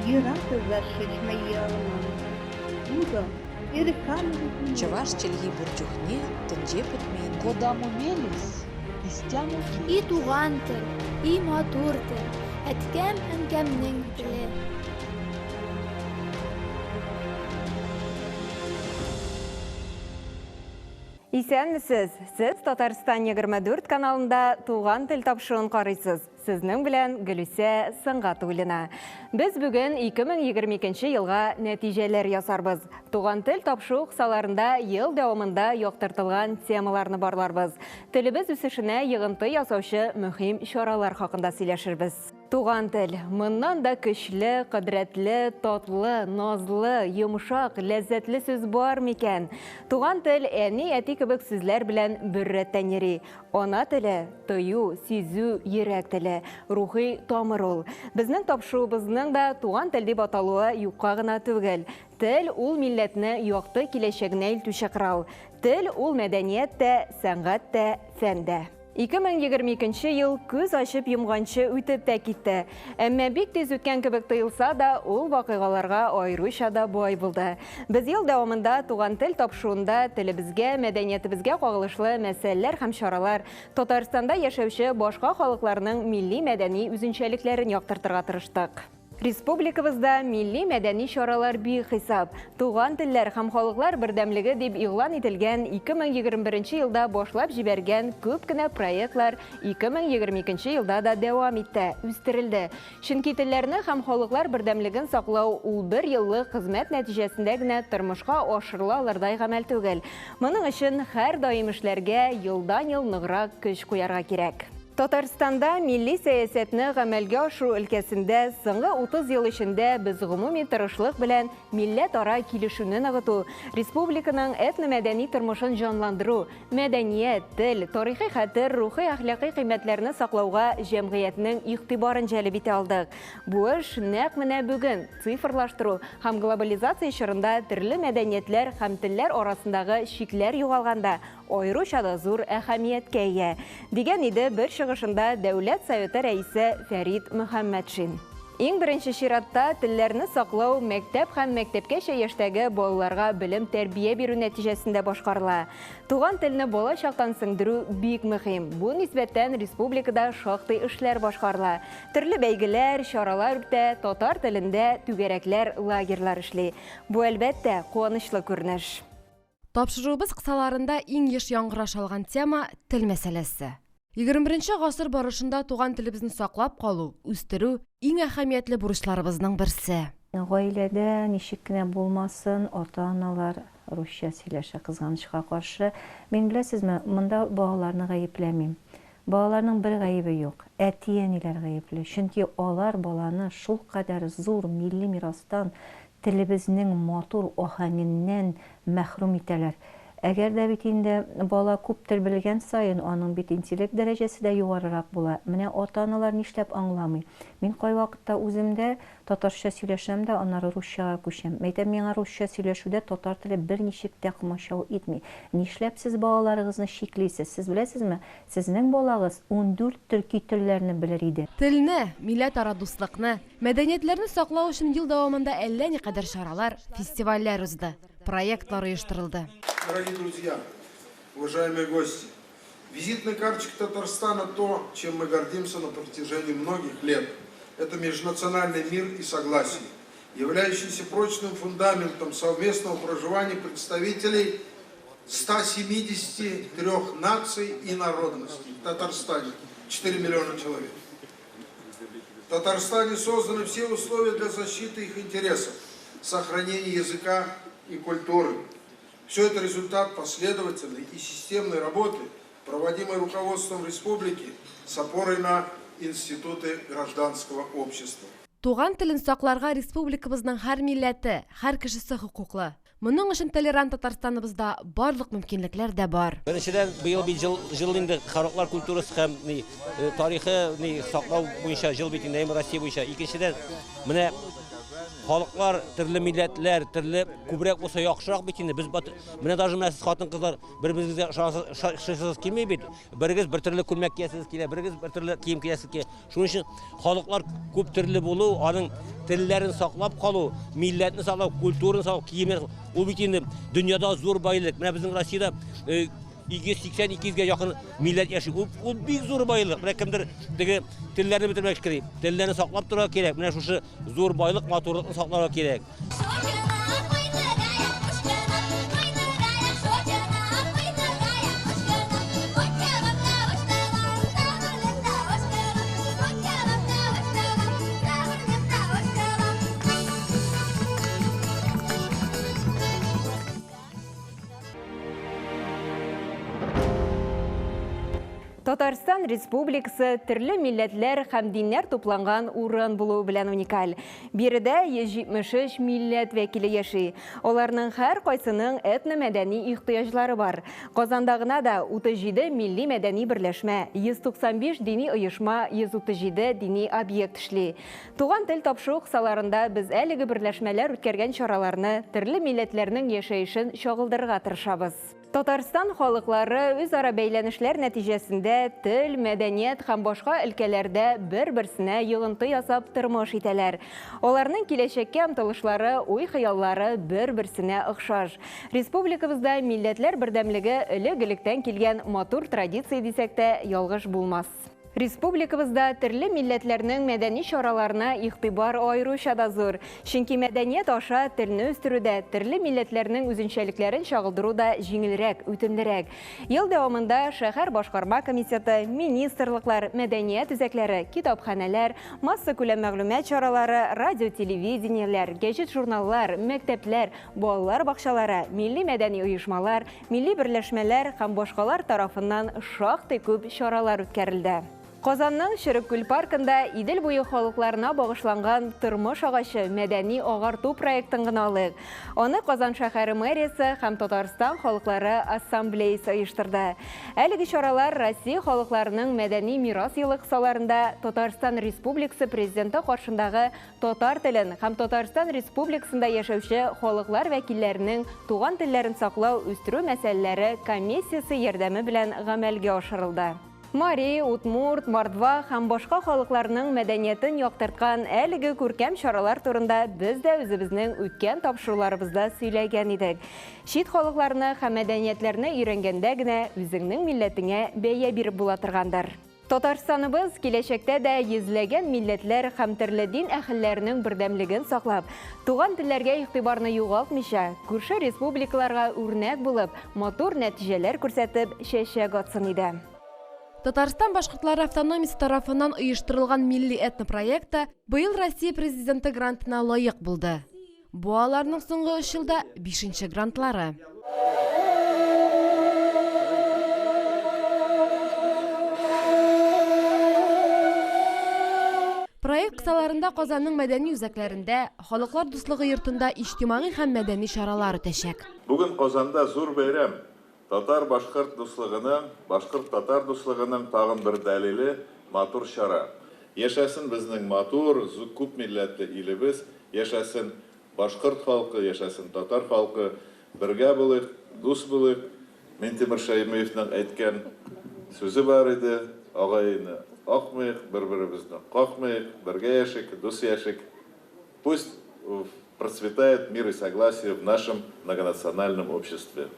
Юратӑва шыҫма ялан. Чӑваш чӗлхи пур чухне тӗнче пӗтмен. Кодамо мелесь, истямо И туган тел, и матур тел, әткәм-әнкәмнең теле. Исәнмесез! Сез Татарстан 24 каналында Туган тел тапшыруын карыйсыз. Сезнең белән Гөлүсә Сөнгатуллина. Без бүген 2022 елга нәтиҗәләр ясарбыз. Туган тел тапшыру кысаларында ел дәвамында яктыртылган темаларны барларбыз. Телебез үсешенә йогынты ясаучы мөһим чаралар хакында сөйләшербез. Туган тел, моннан да көчле, кодрәтле, татлы, назлы, йомшак, ләззәтле сүз бар микән? Туган тел әни, әти кебек сүзләр белән беррәттән йөри. Ана теле, тою, сизү, йөрәк теле, рухи тамыр ул. Безнең тапшыруыбызның да Туган тел дип аталуы юкка гына түгел. Тел, ул милләтне якты киләчәгенә илтүче корал. Тел, ул мәдәният тә, сәнгать тә, фән дә. 2022 ел күз ачып йомганчы үтеп тә китте. Әмма бик тиз үткән кебек тоелса да, ул вакыйгаларга аеруча да бай булды. Без ел дәвамында Туган тел тапшыруында телебезгә, мәдәниятебезгә кагылышлы мәсьәләләр һәм чаралар, Татарстанда яшәүче башка халыкларның милли-мәдәни үзенчәлекләрен яктыртырга тырыштык. Республикабызда милли-мәдәни чаралар бихисап. Туган телләр һәм халыклар бердәмлеге дип игълан ителгән 2021 елда башлап җибәргән күп кенә проектлар 2022 елда да дәвам итте, үстерелде. Чөнки телләрне һәм халыклар бердәмлеген саклау ул бер еллык хезмәт нәтиҗәсендә генә тормышка ашырыла алырдай гамәл түгел. Моның өчен һәрдаим эшләргә, елдан-ел ныграк көч куярга кирәк. Татарстанда милли сәясәтне гамәлгә ашыру өлкәсендә соңгы 30 ел эчендә без гомуми тырышлык белән милләтара килешүне ныгыту, республиканың этномәдәни тормышын җанландыру, мәдәният, тел, тарихи хәтер, рухи-әхлакый кыйммәтләрне саклауга җәмгыятьнең игътибарын җәлеп итә алдык. Бу эш нәкъ менә бүген, цифрлаштыру һәм глобализация чорында төрле мәдәниятләр һәм телләр арасындагы чикләр югалганда, аеруча да зур әһәмияткә ия, дигән иде бер чыгышында Дәүләт Советы Рәисе Фәрит Мөхәммәтшин. Иң беренче чиратта, телләрне саклау мәктәп һәм мәктәпкәчә яшьтәге балаларга белем-тәрбия бирү нәтиҗәсендә башкарыла. Туган телне бала чактан сеңдерү бик мөһим. Бу нисбәттән республикада шактый эшләр башкарыла. Төрле бәйгеләр, чаралар үтә, татар телендә түгәрәкләр, лагерьлар эшли. Бу, әлбәттә, куанычлы күренеш. Тапшыруыбыз кысаларында иң еш яңгыраш алган тема, тел мәсьәләсе. Егерме беренче гасыр барышында туган телебезне саклап калу, үстерү, иң әһәмиятле бурычларыбызның берсе. Гаиләдә ничек кенә булмасын, ата-аналар русча сөйләшә, кызганычка каршы. Мин, беләсезме, монда балаларны гаепләмим. Балаларның бер гаебе юк, әти-әниләр гаепле, чөнки алар баланы шулкадәр зур милли мирастан, телебезнең матур аһәңеннән мәхрүм итәләр. Әгәр дә бит инде бала күп тел белгән саен, аның бит интеллект дәрәҗәсе дә югарырак була. Менә ата-аналар нишләп аңламый? Мин кайвакытта үзем дә татарча сөйләшәм дә, аннары русчага күчәм. Мәйтәм, миңа русча сөйләшүдә татар теле берничек тә комачау итми. Нишләп сез балаларыгызны чиклисез? Сез беләсезме, сезнең балагыз 14 төрки телләрне белер иде. Телне, милләтара дуслыкны, Мәдәниятләрне саклау өчен ел дәвамында әллә никадәр чаралар, фестивальләр узды, проектлар оештырылды. Дорогие друзья, уважаемые гости, визитная карточка Татарстана то, чем мы гордимся на протяжении многих лет. Это межнациональный мир и согласие, являющийся прочным фундаментом совместного проживания представителей 173 наций и народностей в Татарстане. 4 миллиона человек. В Татарстане созданы все условия для защиты их интересов, сохранения языка и культуры. Все это результат последовательной и системной работы, проводимой руководством республики с опорой на институты гражданского общества. Туган телен сакларга республикабызның һәр милләте, һәр кешесе хокуклы. Моның өчен толерант Татарстаныбызда барлык мөмкинлекләр дә бар. Беренчедән, быел бит җыл, җыл инде халыклар культурасы һәм ни, э, тарихы ни саклау буенча җыл бит инде Россия буенча. Икенчедән, менә Халыклар, төрле милләтләр, төрле күбрәк булса яхшырак бит инде. Без менә даже менә сез хатын-кызлар бер-берегезгә ышанасыз килми бит. Берегез бер төрле күлмәк киясегез килә, берегез бер төрле кием киясегез килә. Шуның өчен халыклар күп төрле булу, аның телләрен саклап калу, милләтне саклау, культураны саклау, киемнәрне ул бит инде дөньяда зур байлык. Менә безнең Россиядә 280-200 гә якын милләт яши. Ул, ул бик зур байлык. Менә кемдер теге телләрне бетермәк кирәк. Телләрне саклап торырга кирәк. Менә шушы зур байлык, матурлыкны сакларга кирәк. Татарстан Республикасы төрле милләтләр һәм диннәр тупланган урын булуы белән уникаль. Биредә 173 милләт вәкиле яши. Аларның һәркайсының этномәдәни ихтыяҗлары бар. Казанда гына да 37 милли мәдәни берләшмә, 195 дини оешма, 137 дини объект эшли. Туган тел тапшыру кысаларында без әлеге берләшмәләр үткәргән чараларны, төрле милләтләрнең яшәешен чагылдырырга тырышабыз. Татарстан халыклары үзара бәйләнешләр нәтиҗәсендә тел, мәдәният һәм башка өлкәләрдә бер-берсенә йогынты ясап тормыш итәләр. Аларның киләчәккә омтылышлары, уй-хыяллары бер-берсенә охшаш. Республикабызда милләтләр бердәмлеге элек-электән килгән матур традиция дисәк тә ялгыш булмас. Республикабызда төрле милләтләрнең мәдәни чараларына игътибар аеруча да зур. Чөнки мәдәният аша телне үстерүдә, төрле милләтләрнең үзенчәлекләрен чагылдыру да җиңелрәк, үтемлерәк. Ел дәвамында шәһәр башкарма комитеты, министрлыклар, мәдәният үзәкләре, китапханәләр, массакүләм мәгълүмат чаралары, радио-телевидениеләр, гәҗит-журналлар, мәктәпләр, балалар бакчалары, милли мәдәни оешмалар, милли берләшмәләр һәм башкалар тарафыннан шактый күп чаралар үткәрелде. Казанның Черек-Күл паркында Идел буе халыкларына багышланган Тормыш агачы мәдәни агарту проектын гына алыйк. Аны Казан шәһәре мэриясе һәм Татарстан халыклары ассамблеясы оештырды. Әлеге чаралар Россия халыкларының мәдәни мирас елы кысаларында Татарстан Республикасы Президенты каршындагы татар телен һәм Татарстан Республикасында яшәүче халыклар вәкилләренең туган телләрен саклау, үстерү мәсьәләләре комиссиясе ярдәме белән гамәлгә ашырылды. Мари, Удмурт, Мордва һәм башка халыкларның мәдәниятен яктырткан әлеге күркәм чаралар турында без дә үзебезнең үткән тапшыруларыбызда сөйләгән идек. Чит халыкларны һәм мәдәниятләрне өйрәнгәндә генә үзеңнең милләтеңә бәя биреп була торгандыр. Татарстаныбыз киләчәктә дә йөзләгән милләтләр һәм төрле дин әһелләренең бердәмлеген саклап, туган телләргә игътибарны югалтмыйча, күрше республикаларга үрнәк булып, матур нәтиҗәләр күрсәтеп чәчәк атсын иде. Татарстан башкортлары автономиясе тарафыннан оештырылган милли этнопроекты быел Россия президенты грантына лаек булды. Бу аларның соңгы өч елда бишенче грантлары. Проект кысаларында Казанның мәдәни үзәкләрендә, Халыклар дуслыгы йортында иҗтимагый һәм мәдәни чаралар үтәчәк. Бүген Казанда зур бәйрәм. Татар-башкорт дуслыгының, башкорт-татар дуслыгының тагын бер дәлиле, матур чара. Яшәсен безнең матур, күп милләтле илебез, яшәсен башкорт халкы, яшәсен татар халкы. Бергә булыйк, дус булыйк. Минтимер Шәймиевның әйткән сүзе бар иде, агайны акмыйк, бер-беребезне какмыйк, бергә яшик, дус яшик. Пусть процветает мир и согласие в нашем многонациональном обществе.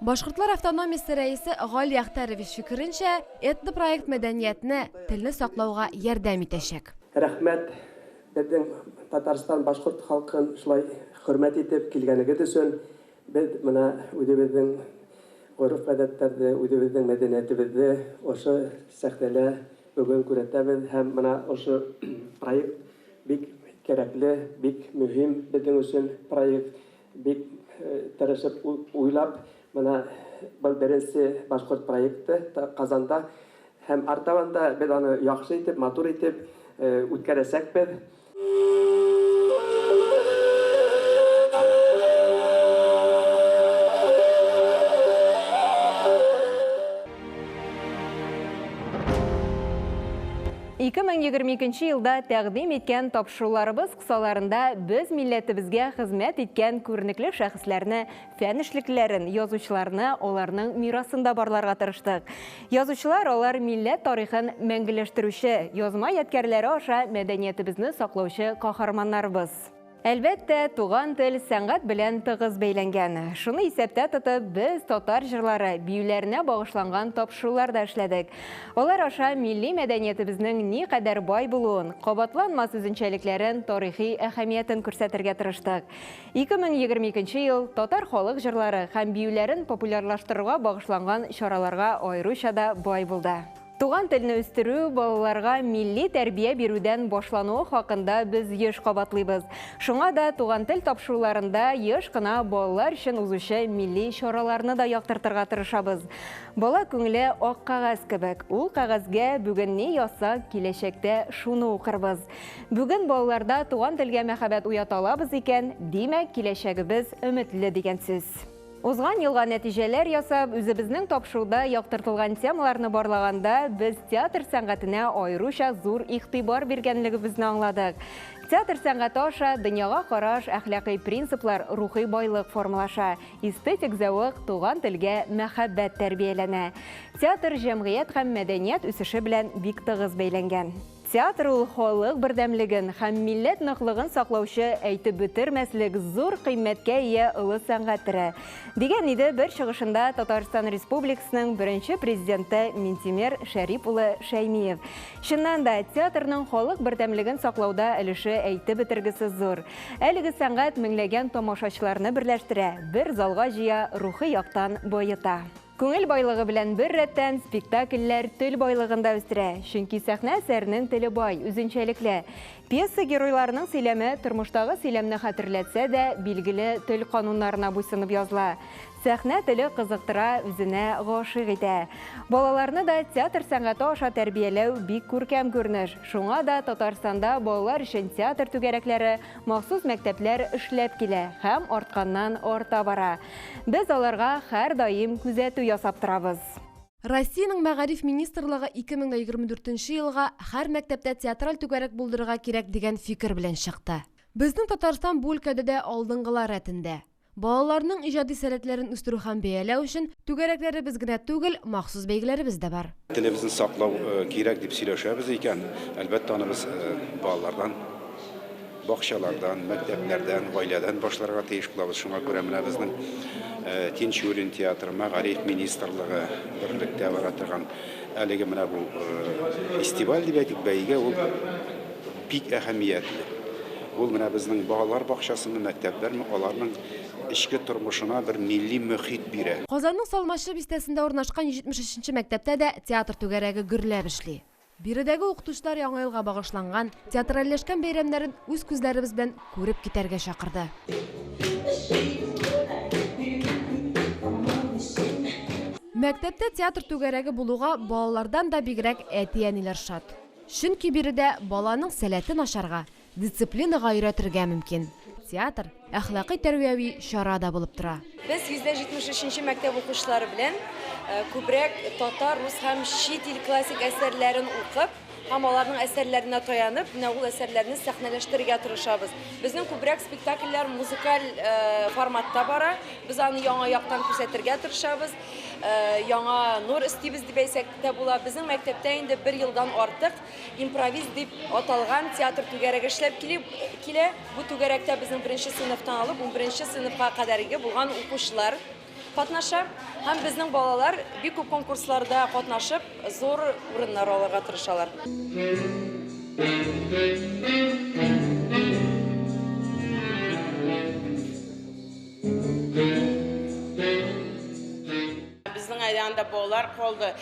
Башкортлар автономиясе рәисе Гали Әхтәрович фикеренчә, этнопроект мәдәниятне, телне саклауга ярдәм итәчәк. Рәхмәт безнең Татарстан башкорт халкын шулай хөрмәт итеп килгәнегез өчен. Без менә үзебезнең гореф-гадәтләрне, үзебезнең мәдәниятебезне ошо сәхнәдә бүген күрсәтәбез һәм менә ошо проект бик кирәкле, бик мөһим безнең өчен проект, бик тырышып уйлап, менә был беренче башкорт проекты Казанда һәм артабан да без аны яхшы итеп, матур итеп үткәрәчәкбез. 2022 елда тәкъдим иткән тапшыруларыбыз кысаларында без милләтебезгә хезмәт иткән күренекле шәхесләрне, фән эшлеклеләрен, язучыларны, аларның мирасын да барларга тырыштык. Язучылар алар милләт тарихын мәңгеләштерүче, язма ядкәрләре аша мәдәниятебезне саклаучы каһарманнарыбыз. Әлбәттә, туган тел сәнгать белән тыгыз бәйләнгән. Шуны исәптә тотып, без татар җырлары, биюләренә багышланган тапшырулар да эшләдек. Алар аша милли мәдәниятебезнең никадәр бай булуын, кабатланмас үзенчәлекләрен, тарихи әһәмиятен күрсәтергә тырыштык. 2022 ел татар халык җырлары һәм биюләрен популярлаштыруга багышланган чараларга аеруча да бай булды. Туган телне үстерү балаларга милли тәрбия бирүдән башлануы хакында без еш кабатлыйбыз. Шуңа да туган тел тапшыруларында еш кына балалар өчен узучы милли чараларны да яктыртырга тырышабыз. Бала күңеле ак кәгазь кебек. Ул кәгазьгә бүген ни язсак, киләчәктә шуны укырбыз. Бүген балаларда туган телгә мәхәббәт уята алабыз икән, димәк, киләчәгебез өметле дигән сүз. Узган елга нәтиҗәләр ясап, үзебезнең тапшыруда яктыртылган темаларны барлаганда, без театр сәнгатенә аеруча зур игътибар биргәнлегебезне аңладык. Театр сәнгате аша дөньяга караш, әхлакый принциплар, рухи байлык формалаша, эстетик зәвык, туган телгә мәхәббәт тәрбияләнә. Театр җәмгыять һәм мәдәният үсеше белән бик тыгыз бәйләнгән. Театр ул халык бердәмлеген һәм милләт ныклыгын саклаучы әйтеп бетермәслек зур кыйммәткә ия олы сәнгать төре. Дигән иде бер чыгышында Татарстан Республикасының беренче президенты Минтимер Шәрип улы Шәймиев. Чыннан да, театрның халык бердәмлеген саклауда өлеше әйтеп бетергесез зур. Әлеге сәнгать меңләгән тамашачыларны берләштерә, бер залга җыя, рухи яктан баета. Күңел байлыгы белән бер рәттән спектакльләр тел байлыгын да үстерә. Чөнки сәхнә әсәренең теле бай, үзенчәлекле. Пьеса геройларының сөйләме тормыштагы сөйләмне хәтерләтсә дә, билгеле тел кануннарына буйсынып языла. Сәхнә теле кызыктыра, үзенә гашыйк итә. Балаларны да театр сәнгате аша тәрбияләү бик күркәм күренеш. Шуңа да Татарстанда балалар өчен театр түгәрәкләре, махсус мәктәпләр эшләп килә һәм артканнан арта бара. Без аларга һәрдаим күзәтү ясап торабыз. Россиянең мәгариф министрлыгы 2024 елга һәр мәктәптә театраль түгәрәк булдырырга кирәк дигән фикер белән чыкты. Безнең Татарстан бу өлкәдә дә алдынгылар рәтендә. Балаларның иҗади сәләтләрен үстерү һәм бәяләү өчен түгәрәкләребез генә түгел, махсус бәйгеләребез дә бар. Телебезне саклау кирәк дип сөйләшәбез икән, әлбәттә, аны без балалардан, бакчалардан, мәктәпләрдән, гаиләдән башларга тиеш булабыз. Шуңа күрә менә безнең Тинчурин театры, мәгариф министрлыгы берлектә бара торган әлеге менә бу фестиваль дип әйтик, бәйге ул бик әһәмиятле. Ул менә безнең балалар бакчасымы, мәктәпләрме, аларның эчке тормышына бер милли мөхит бирә. Казанның Салмачы бистәсендә урнашкан 173 мәктәптә дә театр түгәрәге гөрләп эшли. Биредәге укытучылар яңа елга багышланган театральләшкән бәйрәмнәрен үз күзләребез белән күреп китәргә чакырды. Мәктәптә театр түгәрәге булуга балалардан да бигрәк әти-әниләр шат. Чөнки биредә баланың сәләтен ачарга, дисциплинага өйрәтергә мөмкин. Театр әхлакый тәрбияви чара да булып тора. Без 173 мәктәп укучылары белән күбрәк татар, рус һәм чит ил классик әсәрләрен укып, һәм аларның әсәрләренә таянып, менә ул әсәрләрне сәхнәләштерергә тырышабыз. Безнең күбрәк спектакльләр музыкаль форматта бара. Без аны яңа яктан күрсәтергә тырышабыз. Яңа нур өстибез дип әйтсәк тә була. Безнең мәктәптә инде бер елдан артык импровиз дип аталган театр түгәрәге эшләп килә. Бу түгәрәктә безнең беренче сыйныфтан алып 11 сыйныфка кадәрге булган укучылар катнаша. Һәм безнең балалар бик күп конкурсларда катнашып, зур урыннар алырга тырышалар. Безнең анда балалар калды.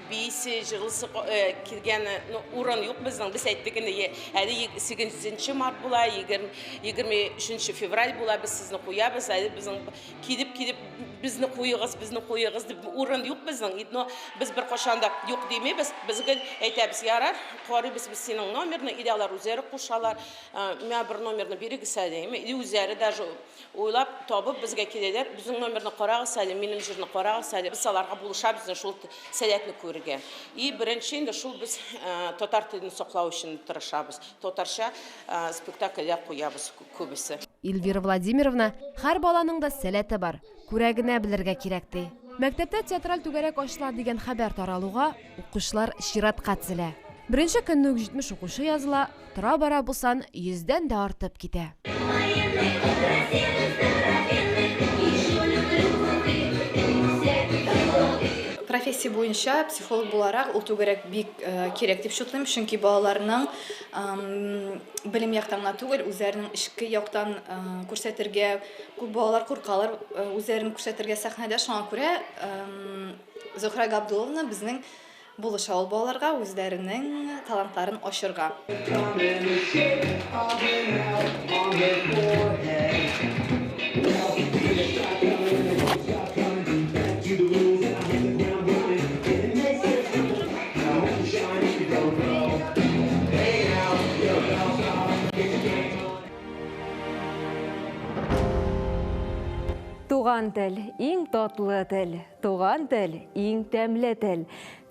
Бисе, җырлысы килгән урын юк безнең. Без әйттек инде, әле 8 март була, 23 февраль була, без сезне куябыз, әле безнең килеп-килеп безне куегыз, безне куегыз дип урын юк безнең. Но без бер кашан да юк димибез, без гел әйтәбез, ярар, карыйбыз без синең номерны, или алар үзләре кушалар, миңа бер номерны бирегез әле, или үзләре даже уйлап табып безгә киләләр, безнең номерны карагыз әле, минем җырны карагыз әле. Без аларга булышабыз, шул сәләтне күрергә. бергә. И беренче инде шул без татар телен саклау өчен тырышабыз. Татарча спектакльләр куябыз күбесе. Эльвира Владимировна, һәр баланың да сәләте бар, күрә генә белергә кирәк, ди. Мәктәптә театраль түгәрәк ачыла дигән хәбәр таралуга, укучылар чиратка тезелә. Беренче көнне үк 70 укучы языла, тора-бара бу сан йөздән дә артып китә. Профессия буенча психолог буларак ул түгәрәк бик кирәк дип шутлыйм, чөнки балаларның белем яктан гына түгел, үзләренең эчке яктан күрсәтергә, күп балалар куркалар үзләрен күрсәтергә сәхнәдә, шуңа күрә Зөһрә Габдулловна безнең булыша ул балаларга үзләренең талантларын ачырга. Туган тел, иң татлы тел, туган тел, иң тәмле тел.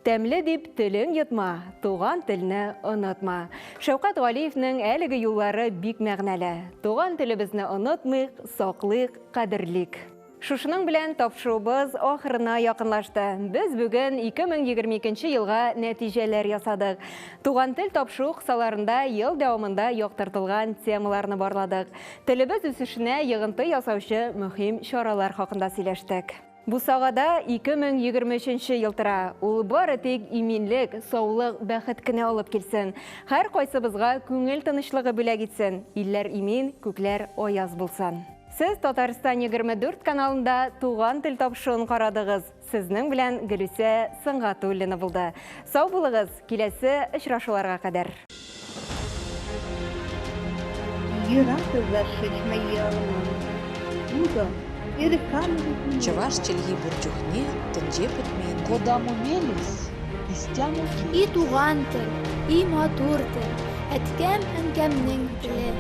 Тәмле дип телең йотма, туган телне онытма. Шәүкәт Галиевнең әлеге юллары бик мәгънәле. Туган телебезне онытмыйк, саклыйк, кадерлик. Шушының белән тапшыруыбыз ахырына якынлашты. Без бүген 2022 елга нәтиҗәләр ясадык. Туган тел тапшыру кысаларында ел дәвамында яктыртылган темаларны барладык. Телебез үсешенә йогынты ясаучы мөһим чаралар хакында сөйләштек. Бусагада 2023 ел тора. Ул бары тик иминлек, саулык, бәхет кенә алып килсен. Һәр кайсыбызга күңел тынычлыгы бүләк итсен. Илләр имин, күкләр аяз булсын. Сез Татарстан 24 каналында Туган тел тапшыруын карадыгыз. Сезнең белән Гөлүсә Сөнгатуллина булды. Сау булыгыз, киләсе очрашуларга кадәр. Чӑваш чӗлхи пур чухне тӗнче пӗтмен. Кодамо мелесь, истямо И туган тел, и матур тел, әткәм-әнкәмнең теле.